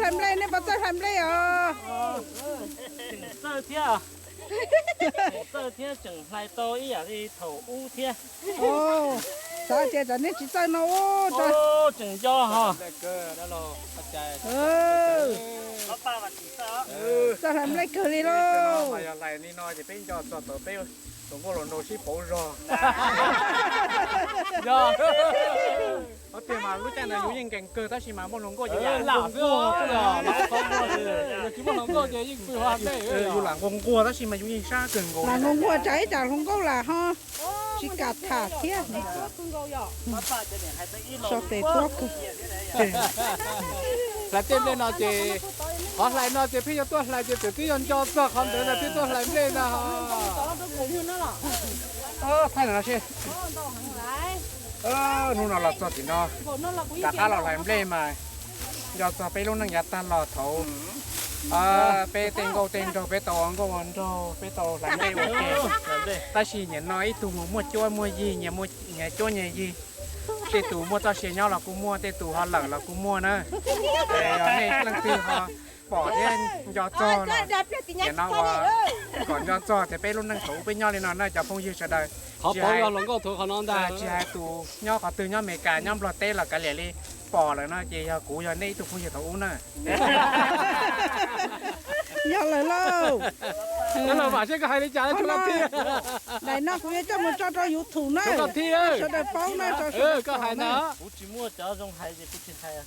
Hlais nplej, nej puas txawj hlais nplej os? Tseem txawj thiab, tseem txawj thiab tseem hlais tau ib yam li thaum ub thiab. Xav tias tsam nej tsis txawj no ub. Tseem nco ho. Txawj hlais nplej kawg li lauj. Yog hlais li no ces peb nco txog thaum peb hluas nkauj hluas nraug sib pauv zog. Yog, ob tiag mas lub caij ntawd yus yeej nkees kawg tab sis mas muaj hluas nkauj ces lam nquag, yus tsis muaj hluas nkauj ces yeej pw hauv dej, yus lam nquag nquag tab sis mas yus yeej sab kawg nkaus. Lam nquag nquag tsam ib tsam hluas nkauj lam ho tsis kam tham thiab. So tes tuab kawg. Hlais tej nplej no ces, qhov hlais no ces pheej yuav tuaj hlais ces txawm twb yog nco txog qhov ntawd ntag thiaj tuaj hlais nplej ntag. Thaij no seb. Hnub no los txog tim no, rov qab los hlais nplej mas nco txog peb lub neej yav tag los thaum peb tej nkauj tej nraug, peb tau ua nkauj ua nraug, peb tau hlais nplej ua ke. Tab sis nim no ib tug mus muaj cuab muaj yig, nyias cuab nyias yig. Tej tus muaj txoj sia nyob los kuj muaj, tej tus ho lawm los kuj muaj na. Es yog nej leej twg ho pom thiab nco txog los, nim no uas kom nco txog tias peb lub neej thaum ub peb nyob li no na cov phooj ywg sawv daws. Qhov pauv yog hluas nkauj thaum qhov no ntag. Tsis hais tus nyob qhov twg, nyob Meskas nyob Nplog teb los kav liam li, pom lawm no ces yog kuv yog nej ib tug phooj ywg thaum ub na. Yog lawm lauj. Los vam seb koj hais li cas, daim no kuv yuav coj mus tso rau YouTube na, sawv daws paub na, sawv daws koj hais na. Kuv tsis muaj cov zoo hais ces kuv tsis hais.